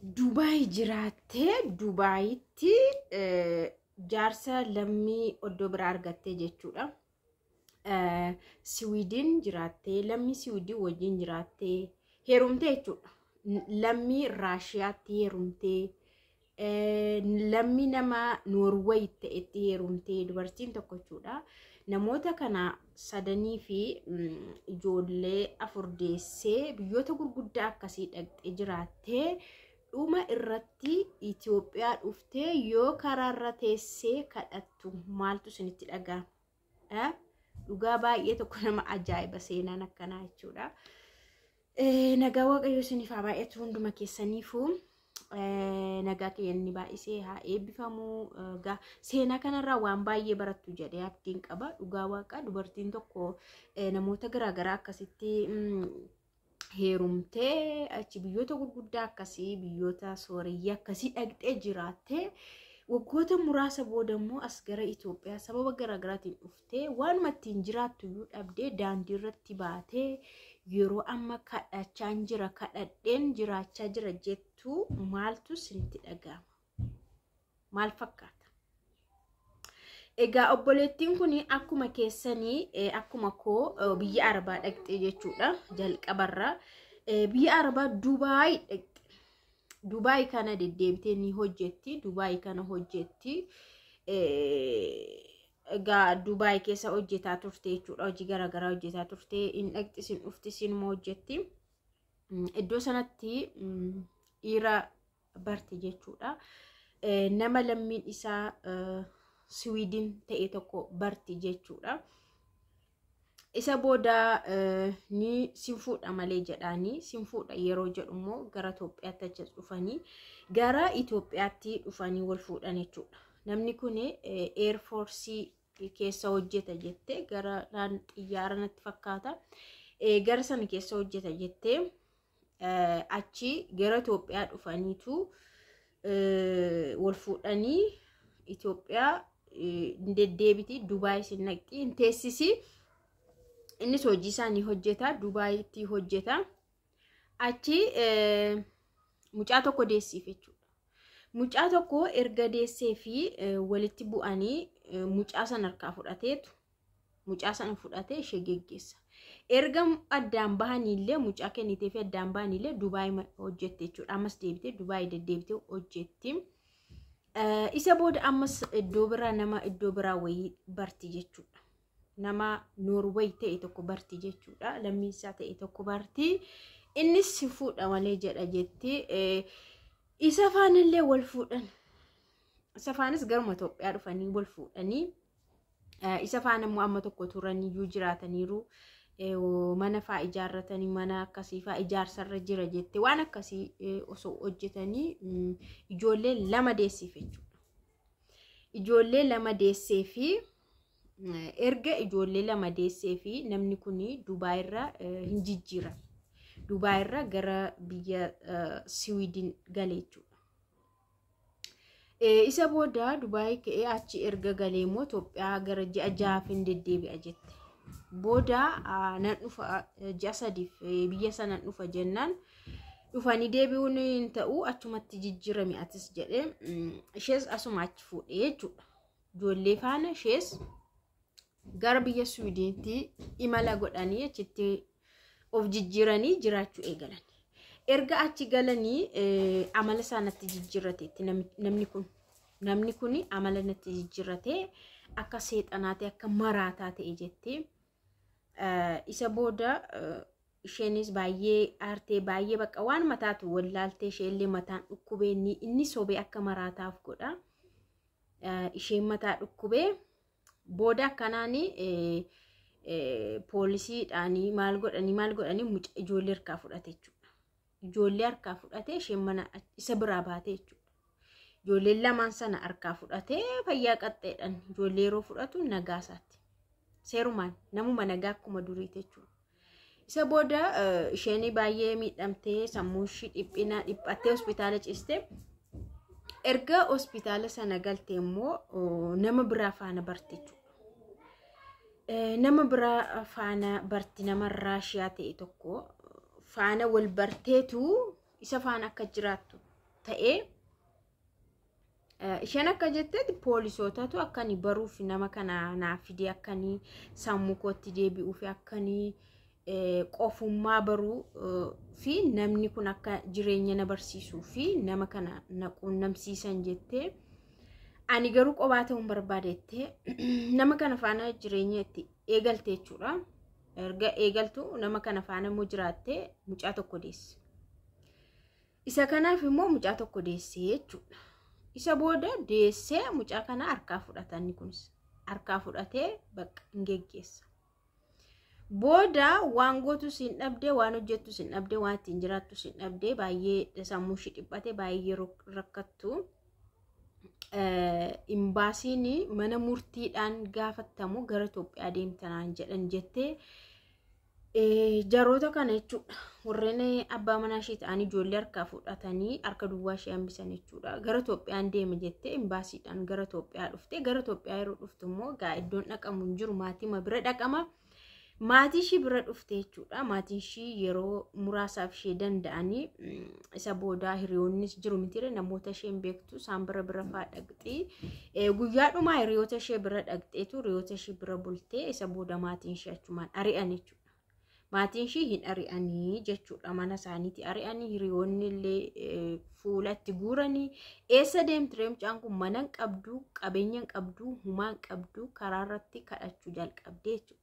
Dubaay jiraattee Dubaayitti jaarsa lammii oddoo biraa argattee jechuudha. Siwiidin jiraattee, lammii Siwiidin wajjin jiraattee heerumtee jechuudha. Lammii Raashiyaatti heerumtee, lammii nama Noorweey ta'etti heerumtee dubartiin tokko jechuudha. Namoota kana sadanii fi ijoollee 4 deessee biyyoota gurguddaa akkasii dhaqxee jiraattee dhuma irratti Itoophiyaa dhuftee yoo karaarra teessee kadhattu maaltu isinitti dhaga'ama? Dhugaa baay'ee tokko nama ajaa'iba seenaan akkanaa jechuudha. Nagaa Waaqayyo isiniif haa baay'atu hunduma keessaniifuu. Nagaa keenya baay'isee haa eebbifamu. Seenaa kanarraa waan baay'ee barattu jedhee abdiin qaba. Dhugaa Waaqa, dubartiin tokko namoota garaagaraa akkasitti heerumtee achi biyyoota gurguddaa akkasii, biyyoota sooreyyii akkasii dhaqxee jiraattee, waggoota muraasa booda immoo as gara Itoophiyaa sababa garaagaraatiin dhuftee waanuma ittiin jiraattu iyyuu dhabdee daandii irratti baatee yeroo amma kadhachaan jira, kadhadheen jiraachaa jira jettu maaltu isinitti dhaga'ama? Maal fakkaata? Egaa obboleettiin kun akkuma keessanii, akkuma koo biyya Arabaa dhaqxee jechuudha. Jalqabarra biyya Arabaa Dubaay dhaqxe. Dubaay kana deddeebitee ni hojjetti. Dubaay kana hojjetti. Egaa Dubaay keessa hojjetaa turte jechuudha. Hojii garaagaraa hojjetaa turte. In dhaqxi, sin dhufti, sinuma hojjetti. Iddoo sanatti dhiira barte jechuudha. Nama lammiin isaa Siwiidin ta'e tokko barti jechuudha. Isa booda ni sin fuudha malee jedhaanii, sin fuudha yeroo jedhu immoo gara Itoophiyaatti achi dhufanii, gara Itoophiyaatti dhufanii wal fuudhan jechuudha. Namni kun Air Force keessa hojjeta jette, gara xiyyaara natti fakkaata. Gara sana keessa hojjeta jettee achi gara Itoophiyaa dhufaniitu wal fuudhanii Itoophiyaa deddeebiti, Dubaay sin naqxi, hin teessisi. Innis hojii isaa ni hojjeta, Dubaayitti hojjeta. Achi mucaa tokko deessiif jechuudha. Mucaa tokko erga deessee fi walitti bu'anii mucaa sana harkaa fudhateetu, mucaa sana fudhatee ishee geggeessa. Erga addaan bahaniillee, mucaa kennitee fi addaan bahaniillee Dubaay hojjette jechuudha. Ammas deebitee Dubaay deddeebitee hojjetti. Isa booda ammas iddoo biraa, nama iddoo biraa wayii barti jechuudha. Nama Noorweey ta'e tokko barti jechuudha. Lammii isaa ta'e tokko barti. Innis si fuudha malee jedha jetti. Isa faanillee wal fuudhan. Isa faanis garuma Itoophiyaa dhufanii wal fuudhanii. Isa faana immoo amma tokko turaniyyuu jiraataniiru. Mana faa ijaarratanii, mana akkasii faa ijaarsarra jira jette, waan akkasii osoo hojjetanii ijoollee 2 deessiif jechuudha. Ijoollee 2 deessee fi erga ijoollee 2 deessee fi namni kun Dubaayirra hin jijjiirame. Dubaayirra gara biyya Siwiidin gale jechuudha. Isa booda Dubaay ka'ee achi erga galee immoo Itoophiyaa gara ji'a 6 hin deddeebi'a jette. Booda nan dhufa, ji'a 3f biyya sana dhufa jennaan, dhufanii deebi'uun hin ta'u, achumatti jijjiirame atis jedhee ishees asuma achi fuudhee jechuudha. Ijoollee faana ishees gara biyya Siwiidinitti imala godhanii achitti of jijjiiranii jiraachuu eegalan. Erga achi galanii amala isaa natti jijjiirrateetti namni kun. Namni kun amala natti jijjiirratee akka seexanaa ta'e, akka maraataa ta'e jetti. Isa booda isheenis baay'ee aartee, baay'ee bakka waan mataatu wallaaltee, isheellee mataan dhukkubee, inni sobee akka maraataaf godha. Isheen mataa dhukkubee booda akkanaan poolisiidhaan maal godhanii maal godhanii mucaa ijoollee harkaa fudhate jechuudha. Ijoollee harkaa fudhatee isheen mana isa biraa baate jechuudha. Ijoolleen lamaan sana harkaa fudhatee fayyaa qaxxeedhaan ijoollee yeroo fudhatu nagaa isaatti. Seerumaan namuma nagaa akkuma duriiti jechuudha. Isa booda isheen baay'ee miidhamtee, sammuu ishii dhiphina dhiphattee hospitaala ciiste. Erga hospitaala sana galte immoo nama biraa faana barte jechuudha. Nama biraa faana barti, nama Raashiyaa ta'e tokko faana wal barteetu isa faana akka jiraattu ta'ee isheen akka jettetti poolisootatu akkanii baruuf nama kana naaf fide, akkanii sammuu kootti deebi'uuf, akkanii qofummaa baruu fi namni kun akka jireenya na barsiisuu fi nama kana na quunnamsiisan jettee, ani garuu qophaa ta'uun barbaadettee nama kana faana jireenya itti eegalte jechuudha. Erga eegaltu nama kana faana immoo jiraattee mucaa tokko deesse. Isa kanaaf immoo mucaa tokko deessee jechuudha. Isa booda deessee mucaa kana harkaa fudhatan, kunis harkaa fudhatee bakka hin geggeessa. Booda waan gootus hin dhabdee, waan hojjettus hin dhabdee, waan ittiin jiraattus hin dhabdee, baay'ee sammuu ishee dhiphate, baay'ee rakkattu. Imbaasiin mana murtiidhaan gaafatamu gara Itoophiyaa deemtanaan jedhan jettee jaroota kana jechuudha. Warreen abbaa manaa ishee ta'anii ijoollee harkaa fudhatanii harka duwwaa ishee hambisan jechuudha. Gara Itoophiyaan deema jettee imbaasiidhaan gara Itoophiyaa dhufte. Gara Itoophiyaa yeroo dhuftu immoo gaa iddoon dhaqamu hin jiru, maatii bira dhaqama. Maatii ishii bira dhufte jechuudha. Maatiin ishii yeroo muraasaaf ishee danda'anii, isa boodaa hiriyoonnis jiru mitiire, namoota isheen beektu isaan bira bira fa'aa dhaqxee, guyyaa dhumaa hiriyoota ishee bira dhaqxeetu hiriyoota ishee bira bultee, isa booda maatiin ishee achumaan ari'an jechuudha. Maatiin ishii hin ari'anii jechuudha, mana isaaniitti ari'anii, hiriyoonni illee fuulatti guuranii, eessa deemti mucaan kun, mana hin qabdu, qabeenya hin qabdu, humaa hin qabdu, karaa irratti kadhachuu jalqabde jechuudha.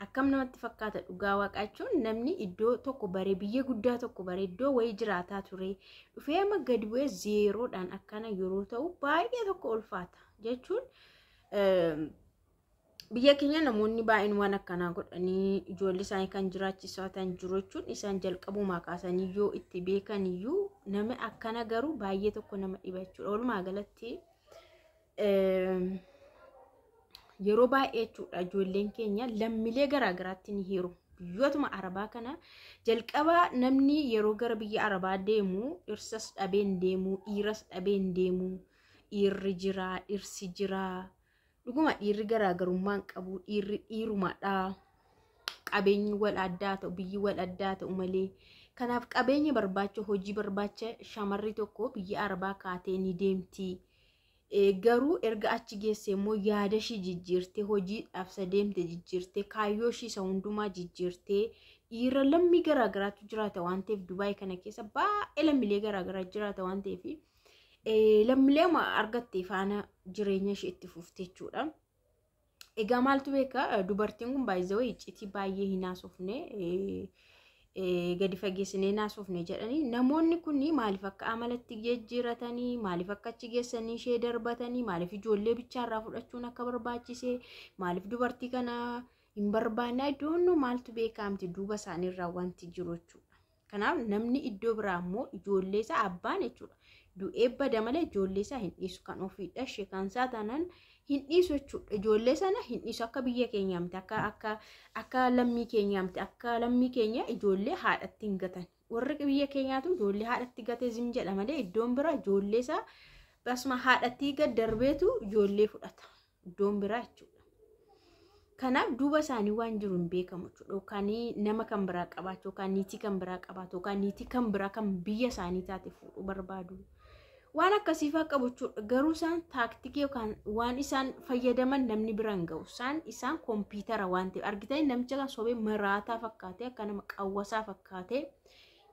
Akkam namatti fakkaata dhugaa waaqaa jechuun, namni iddoo tokko baree, biyya guddaa tokko baree, iddoo wayii jiraataa ture dhufee amma gadi bu'ee zeeroodhaan akkana yeroo ta'u baay'ee tokko ulfaata jechuun. Biyya keenya namoonni baay'een waan akkanaa godhanii ijoollee isaanii kan jiraachisatan jiru jechuun, isaan jalqabumaa kaasanii yoo itti beekan iyyuu nama akkana garuu baay'ee tokko nama dhiba jechuudha. Walumaa galatti yeroo baay'ee jechuudha ijoolleen keenya lammiilee garaagaraatti ni hiru. Biyyootuma Arabaa kana jalqaba namni yeroo gara biyya Arabaa deemu dhirsas dhabeen deemu, dhiiras dhabeen deemu, dhiirri jira, dhirsi jira. Dhuguma dhiirri garaagarummaa hin qabu, dhiirri dhiirumadha. Qabeenyi wal addaa ta'u, biyyi wal addaa ta'u malee. Kanaaf qabeenya barbaacha, hojii barbaacha shamarri tokko biyya Arabaa kaatee ni deemti. Garuu erga achi geesse immoo yaada ishii jijjiirtee, hojiidhaaf isa deemte jijjiirtee, kaayyoo ishii isa hundumaa jijjiirtee, dhiira lammii garaagaraatu jiraata waan ta'eef, Dubaay kana keessa baay'ee lammiilee garaagaraa jiraata waan ta'eef, lammiilee argatte faana jireenya ishee itti fufte jechuudha. Egaa maaltu beeka, dubartiin kun baay'ee iccitii baay'ee hin haasofne, gadi fageessinee naasofne jedhanii, namoonni kun maaliif akka amalatti jijjiiratanii, maaliif akka achi geessanii ishee darbatanii, maaliif ijoollee bichaarraa fudhachuun akka barbaachise, maaliif dubartii kana hin barbaanne, iddoon maaltu beekamti duuba isaaniirraa wanti jiru jechuudha. Kanaaf namni iddoo biraa immoo ijoollee isaa abbaan jechuudha. Du'ee bada malee ijoollee isaa hin dhiisu, kan ofiidha ishee kan isaa taanaan hin dhiisu jechuudha. Ijoollee sana hin dhiisu, akka biyya keenyaa miti, akka lammii keenyaa miti, akka lammii keenya ijoollee haadhatti hin gatan. Warri biyya keenyaatu ijoollee haadhatti gatee zim jedha malee iddoon biraa ijoollee isaa basuma haadhatti gad darbeetu ijoollee fudhata. Iddoon biraa jechuudha. Kanaaf duuba isaanii waan jiru hin beekamu jechuudha. Yookaan nama kan biraa qabaachuu, yookaan niitii kan biraa qabaatu, yookaan niitii kan biraa kan biyya isaanii taate fuudhuu barbaadu. Waan akkasiifaa qabu jechuudha. Garuu isaan taaktikii yookaan waan isaan fayyadaman namni bira hin ga'u. Isaan kompiitara waan ta'eef, argitanii, namicha kan sobee maraataa fakkaatee, akka nama qawwasaa fakkaatee,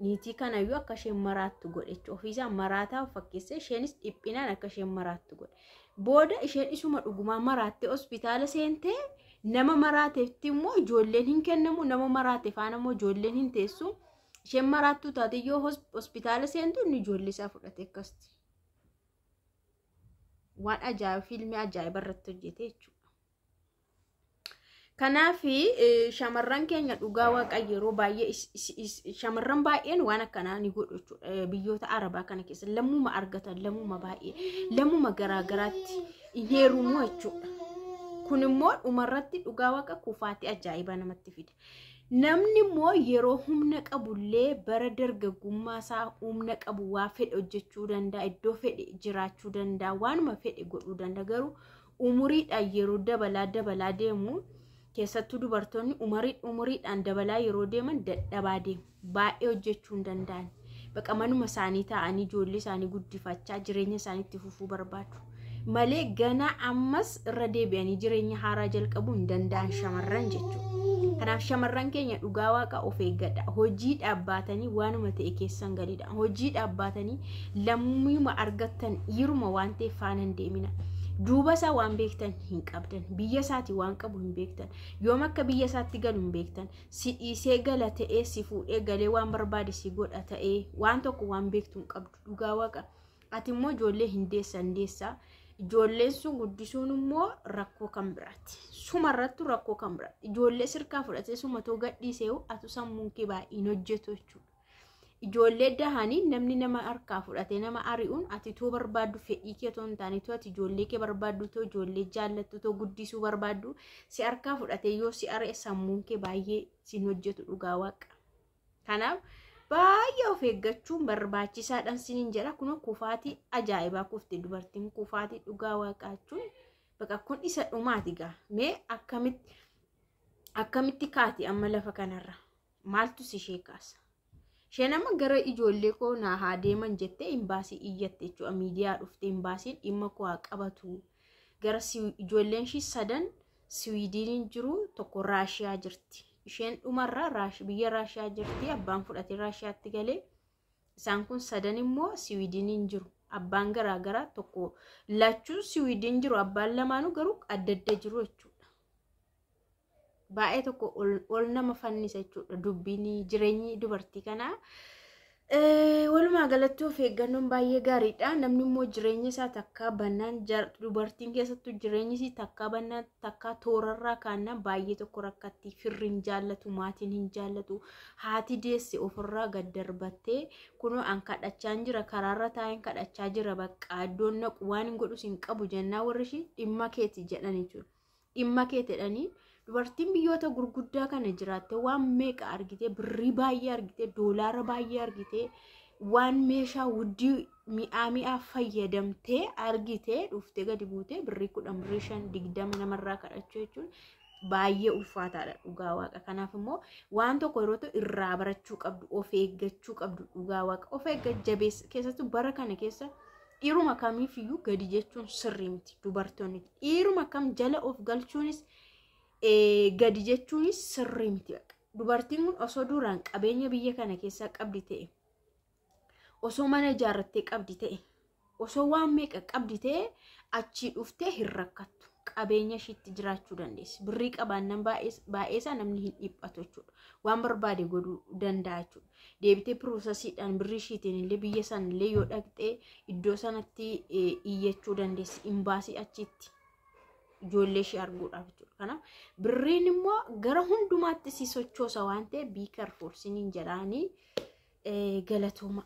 niitii kanayyuu akka isheen maraattu godhe jechuudha. Ofiisaa maraataa of fakkeessee isheenis dhiphinaan akka isheen maraattu godhe. Booda isheen isuma dhugumaa maraattee hospitaala seentee, nama maraateetti immoo ijoolleen hin kennamu, nama maraate faana immoo ijoolleen hin teessu. Isheen maraattuu taate yoo hospitaala seentu inni ijoollee isaa fudhate akkasti. Waan ajaa'iba, fiilmii ajaa'iba irratti hojjete jechuudha. Kanaaf shamarran keenya dhugaa waaqa yeroo baay'ee shamarran baay'een waan akkanaa ni godhu jechuudha. Biyyoota Arabaa kana keessa lammuma argatan, lammuma baay'ee, lammuma garaagaraatti hin heerumu jechuudha. Kun immoo dhumarratti dhugaa waaqa kufaatii ajaa'ibaa namatti fida. Namni immoo yeroo humna qabullee, bara dargaggummaa isaa humna qabu, waa fedhe hojjechuu danda'a, iddoo fedhe jiraachuu danda'a, waanuma fedhe godhuu danda'a. Garuu umuriidhaan yeroo dabalaa dabalaa deemu, Keessattuu dubartoonni umuriidhaan dabalaa yeroo deeman dadhabaa deemu. Baay'ee hojjechuu hin danda'an. Baqa manuma isaanii taa'anii ijoollee isaanii guddifachaa jireenya isaanii itti fufuu barbaadu. Malee ganaa ammas irra deebi'anii jireenya haaraa jalqabuu hin danda'an shamarran jechuudha. Kanaaf shamarran keenya dhugaa waaqa of eeggadha. Hojii dhaabbatanii waanuma ta'e keessan galiidha. Hojii dhaabbatanii lammiima argattan dhiiruma waan ta'eef faana hin deemina. Duuba isaa waan beektan hin qabdan. Biyya isaati waan qabu hin beektan. Yoom akka biyya isaatti galu hin beektan. Si dhiisee gala ta'ee, si fuudhee galee waan barbaade si godha ta'ee, waan tokko waan beektu hin qabdu dhugaa waaqa. Ati immoo ijoollee hin deessan deessaa. Ijoolleen sun guddisuun immoo rakkoo kan biraati. Sumarrattu rakkoo kan biraati. Ijoollee sirkaa fudhatee sumatoo gadhiisee atu sammuun kee baay'een hojjetu jechuudha. Ijoollee dahanii namni nama harkaa fudhatee nama ari'uun ati too barbaaddu fedhii kee too hin taane, too ati ijoollee kee barbaaddu, too ijoollee jaallattu, too guddisuu barbaaddu si harkaa fudhatee yoo si ari'e sammuun kee baay'ee sin hojjetu dhugaa waaqa. Kanaaf baay'ee of eeggachuun barbaachisaadhaan siniin jedha. Kun kufaatii ajaa'ibaa kufte dubartiin, kufaatii dhugaa waaqaa jechuun bakka kun isa dhumaati gaa. Mee akkamitti kaati amma lafa kanarra? Maaltu si ishee kaasa? Isheen amma gara ijoollee koo naa haa deeman jettee imbaasii iyyatte jechuudha. Miidiyaa dhufte imbaasiin dhimma koo haa qabatu. Gara ijoolleen ishii sadan Siwiidiniin jiru, tokko Raashiyaa jirti. Isheen dhumarraa biyya Raashiyaa jirti. Abbaan fudhatee Raashiyaatti galee, isaan kun sadan immoo Siwiidiniin jiru. Abbaan garaagaraa tokko, lachuun Siwiidin jiru, abbaan lamaanuu garuu adda adda jiru jechuudha. Baay'ee tokko ol nama fannisa jechuudha dubbiin jireenyi dubartii kanaa. Walumaa galatti of eeggannoon baay'ee gaariidha. Namni immoo jireenya isaa takkaa bannaan, dubartiin keessattuu jireenyi isii takkaa bannaan, takkaa toorarraa kaannaan baay'ee tokko rakkatti. Firri hin jaallatu, maatiin hin jaallatu. Haati deesse ofirraa gad darbattee kunoo an kadhachaa jira, karaarra taa'een kadhachaa jira, bakka iddoon naqu waan hin godhus hin qabu jennaa warri ishii dhimma keeti jedhan jechuudha. Dhimma keeti jedhanii. Dubartiin biyyoota gurguddaa kana jiraatte waan meeqa argite, birrii baay'ee argite, doolaara baay'ee argite, waan meeshaa wuddii mi'aa mi'aa fayyadamtee argite dhuftee gadi buutee birrii 10, birrii 5, 20 namarraa kadhachuu jechuun baay'ee ulfaataadha dhugaa waaqa. Kanaaf immoo waan tokko yeroo ta'u irraa barachuu qabdu, of eeggachuu qabdu dhugaa waaqa. Of eegga jabeessa, keessattuu bara kana keessa dhiiruma kamiifiyyuu gadi jechuun sirrii miti dubartoonni. Dhiiruma kam jala of galchuunis gadi jechuunis sirrii miti. Dubartiin kun osoo duraan qabeenya biyya kana keessaa qabdi ta'e, osoo mana ijaarrattee qabdi ta'e, osoo waan meeqa qabdi ta'e, achii dhuftee hin rakkattu. Qabeenya ishiitti jiraachuu dandeessi. Birrii qabaannaan baay'eesaa namni hin dhiphatu jechuudha. Waan barbaade godhuu danda'a jechuudha. Deebitee processiidhaan birrii ishiitiin illee biyya sana illee yoo dhaqxee iddoo sanatti iyyachuu dandeessi. Imbaasii achitti ijoollee ishee arguudhaaf jechuudha. Kanaaf birriin immoo gara hundumaatti si sochoosa waan ta'eef be careful siniin jedhaanii, galatooma.